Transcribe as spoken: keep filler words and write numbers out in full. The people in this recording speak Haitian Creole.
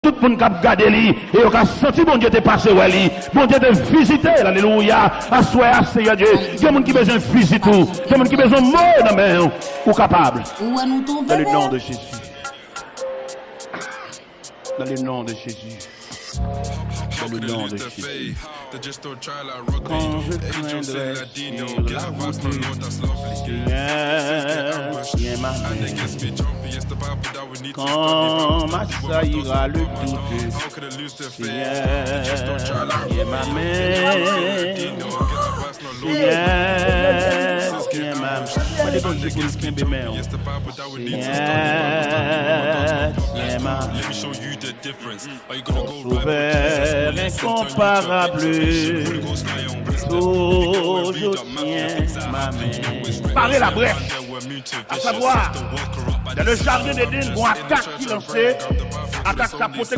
Tout moun k ap gade li, e yo ka santi Bondye te pase wè li. Bondye te vizite l, alelouya. Aswè a, Seyè Dye, gen moun ki bezwen vizit ou. Gen moun ki bezwen mo nan men ou. Ou kapab. Dans le nom de Jésus. Dans le nom de Jésus. Dans le nom de Jésus. Quand je craindrai sur la route, Seigneur, tiens ma main. Quand m'assaillira le doute, Seigneur, tiens ma main. Seigneur, tiens ma main. Mande Bondye pou l kenbe men w. Seigneur, tiens ma main. Mon Sauveur incomparable, toujours tiens ma main. Pare la brèch. A savwa, dans le jardin d'Éden, gon atak ki lanse. Atak sa pote